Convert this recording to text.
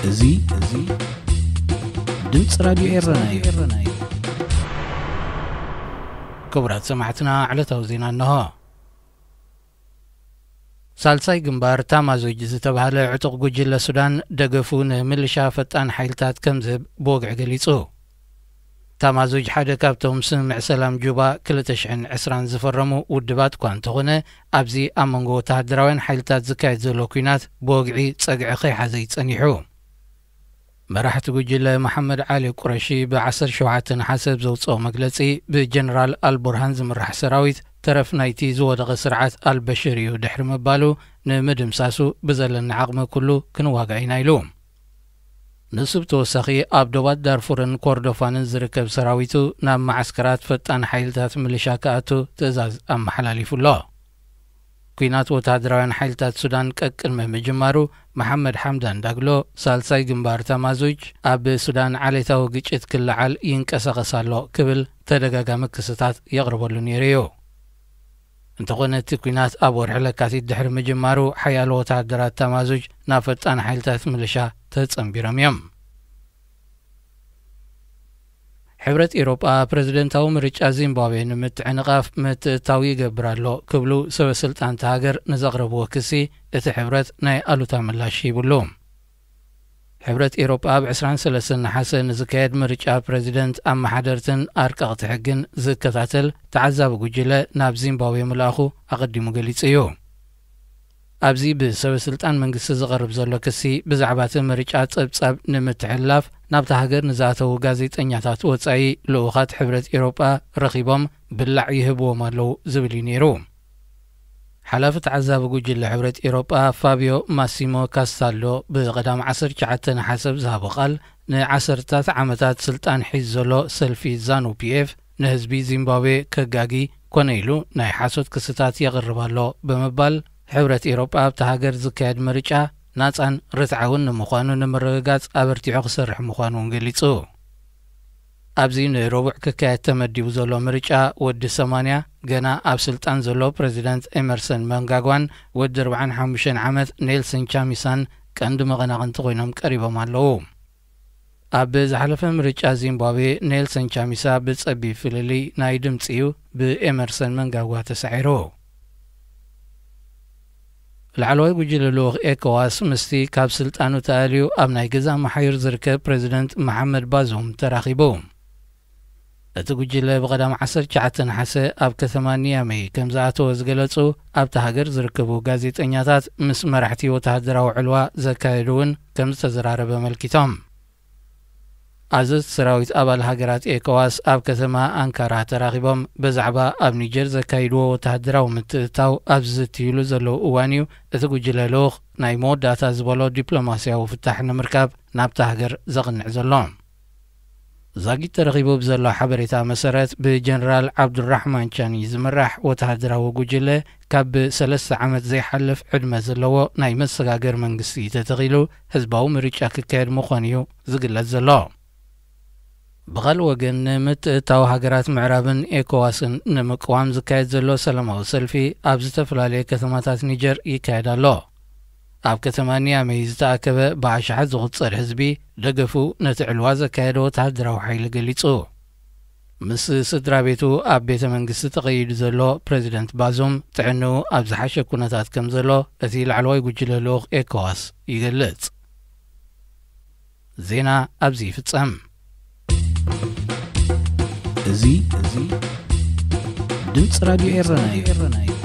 እዚ እዚ ድምፂ ራዲዮ ኤረና እዩ። ክቡራት ሰማዕትና፣ ዕለታዊ ዜና እንሆ። ሳልሳይ ግንባር ታማዙጅ ዝተባህለ ዕጡቕ ጉጅለ ሱዳን ደገፉ ንምልሻ ፈጣን ሓይልታት ከም ዝህብ ብወግዒ ገሊጹ። ታማዙጅ ሓደ ካብቶም ስምምዕ ሰላም ጁባ ክልተ ሽሕን ዕስራን ዝፈረሙ ውድባት እኳ እንተኾነ፣ ኣብዚ ኣብ መንጎ ወተሃደራውያን ሓይልታት ዝካየድ ዘሎ ኲናት ብወግዒ ጸግዒ ከይሓዘ እዩ ጸኒሑ። መራሕቲ ጉጅለ መሓመድ ዓሊ ቁረሺ ብ ዓሰርተ ሸውዓተ ነሓሰ ኣብ ዘውጽኦ መግለጺ፣ ብጀነራል ኣልቡርሃን ዝምራሕ ሰራዊት ተረፍ ናይቲ ዝወደቐ ስርዓት ኣልበሽር እዩ ድሕሪ ምባሉ፣ ንምድምሳሱ ብዘለና ዓቕሚ ኩሉ ክንዋጋእ ኢና ኢሉ። ንሱ ብተወሳኺ፣ ኣብ ዶባት ዳርፉርን ኮርዶፋንን ዝርከብ ሰራዊቱ ናብ መዓስከራት ፈጣን ሓይልታት ምልሻ ክኣቱ ትእዛዝ ኣመሓላሊፉ ኣሎ። ኲናት ወተሃደራውያን ሓይልታት ሱዳን ቀቅድሚ ምጅማሩ፣ መሓመድ ሓምዳን ዳግሎ፣ ሳልሳይ ግንባር ታማዙጅ፣ ኣብ ሱዳን ዓሌታዊ ግጭት ክለዓል ይንቀሳቐስ ኣሎ ክብል ተደጋጋሚ ክስታት የቕርበሉ ነይሩ እዩ። እንተኾነ፣ እቲ ኲናት ኣብ ወርሒ ለካቲት ድሕሪ ምጅማሩ፣ ሓያሎ ወተሃደራት ታማዙጅ ናብ ፈጣን ሓይልታት ምልሻ ተጸንቢሮም እዮም። ሕብረት ኤውሮጳ፣ ፕረዚደንታዊ ምርጫ ዚምባብዌ ንምትዕንቓፍ ምትእትታው ይገብር ኣሎ ክብሉ ሰበ ስልጣን እታ ሃገር ንዘቕረብዎ ክሲ፣ እቲ ሕብረት ናይ ኣሉታ ምላሽ ሂብሉ። ሕብረት ኤውሮጳ፣ ኣብ ዕስራን ሰለስተን ነሓሰ ንዝካየድ ምርጫ ፕረዚደንት፣ ኣመሓደርትን ኣርቀቕቲ ሕግን ዝከታተል ተዓዛቢ ጉጅለ ናብ ዚምባብዌ ምልኣኹ ኣቐዲሙ ገሊጹ እዩ። ኣብዚ ብሰበ ስልጣን መንግስቲ ዝቐርብ ዘሎ ክሲ፣ ብዛዕባ እቲ ምርጫ ጸብጻብ ንምትሕልላፍ ናብታ ሃገር ንዝኣተዉ ጋዜጠኛታት ወጻኢ ልኡኻት ሕብረት ኤውሮጳ ረኺቦም ብላዕ ይህብዎም ኣለዉ ዝብል እዩ ነይሩ። ሓላፊ ተዓዛቢ ጉጅለ ሕብረት ኤውሮጳ ፋብዮ ማሲሞ ካስታሎ፣ ብቐዳም ዓሰርተ ትሽዓተ ነሓሰ ኣብ ዝሃቦ ቃል፣ ንዓሰርታት ዓመታት ስልጣን ሒዝ ዘሎ ሰልፊ ዛኑ ፒኤፍ ንህዝቢ ዚምባብዌ ከጋጊ ኮነ ኢሉ ናይ ሓሶት ክስታት የቕርብ ኣሎ ብምባል፣ ሕብረት ኤውሮጳ ኣብታ ሃገር ዝካየድ ምርጫ ናጻን ርትዓውን ንምዃኑ ንምርግጋጽ ኣበርቲዑ ክሰርሕ ምዃኑ እውን ገሊጹ። ኣብዚ ንረቡዕ ክካየድ ተመዲቡ ዘሎ ምርጫ፣ ወዲ ሰማንያ ገና ኣብ ስልጣን ዘሎ ፕረዚደንት ኤመርሰን መንጋጓን ወዲ ኣርብዓን ሓሙሽተን ዓመት ኔልሰን ቻሚሳን ቀንዲ መቐናቕንቲ ኮይኖም ቀሪቦም ኣለዉ። ኣብ ዝሓለፈ ምርጫ ዚምባብዌ፣ ኔልሰን ቻሚሳ ብጸቢብ ፍልልይ ናይ ድምጺ እዩ ብኤመርሰን መንጋጓ ተሳዒሩ። ላዕለዋይ ጉጅለ ልኡኽ ኤኮዋስ፣ ምስቲ ካብ ስልጣኑ ተኣልዩ ኣብ ናይ ገዛ መሓዩር ዝርከብ ፕረዚደንት መሓመድ ባዙም ተራኺቡ። እቲ ጉጅለ ብቐዳም ዓሰርተ ትሽዓተ ነሓሰ ኣብ ከተማ ኒያመይ ከም ዝኣተወ ዝገለጹ ኣብታ ሃገር ዝርከቡ ጋዜጠኛታት፣ ምስ መራሕቲ ወተሃደራዊ ዕልዋ ዘካየዱ እውን ከም ዝተዘራረበ ኣመልኪቶም። ኣዘዝቲ ሰራዊት ኣባል ሃገራት ኤኮዋስ ኣብ ከተማ ኣንካራ ተራኺቦም፣ ብዛዕባ ኣብ ኒጀር ዘካይድዎ ወተሃደራዊ ምትእትታው ኣብ ዝዝትይሉ ዘለዉ እዋን እዩ፣ እቲ ጉጅለ ልኡኽ ናይ መወዳእታ ዝበሎ ዲፕሎማስያዊ ፍታሕ ንምርካብ ናብታ ሃገር ዘቕንዕ ዘሎ። ዛጊት ተረኺቡ ብዘሎ ሓበሬታ መሰረት፣ ብጀነራል ዓብዱራሕማን ቻኒ ዝምራሕ ወተሃደራዊ ጉጅለ፣ ካብ ሰለስተ ዓመት ዘይሓልፍ ዕድመ ዘለዎ ናይ መሰጋገር መንግስቲ ተተኺሉ፣ ህዝባዊ ምርጫ ክካየድ ምዃኑ እዩ ዝግለጽ ዘሎ። ብኻልእ ወገን፣ ንምትእትታው ሃገራት ምዕራብን ኤኮዋስን ንምቅዋም ዝካየድ ዘሎ ሰላማዊ ሰልፊ ኣብ ዝተፈላለየ ከተማታት ኒጀር ይካየድ ኣሎ። ኣብ ከተማ ኒያመይ ዝተኣከበ ብኣሽሓት ዝቑጸር ህዝቢ፣ ደገፉ ነቲ ዕልዋ ዘካየደ ወተሃደራዊ ሓይሊ ገሊጹ። ምስ ስድራ ቤቱ ኣብ ቤተ መንግስቲ ተቐይዱ ዘሎ ፕረዚደንት ባዙም፣ ጥዕንኡ ኣብ ዝሓሸ ኩነታት ከም ዘሎ እቲ ላዕለዋይ ጉጅለ ልኡኽ ኤኮዋስ ይገልጽ። ዜና ኣብዚ ይፍጸም። እዚ ድምፂ ራዲዮ ኤረና እዩ።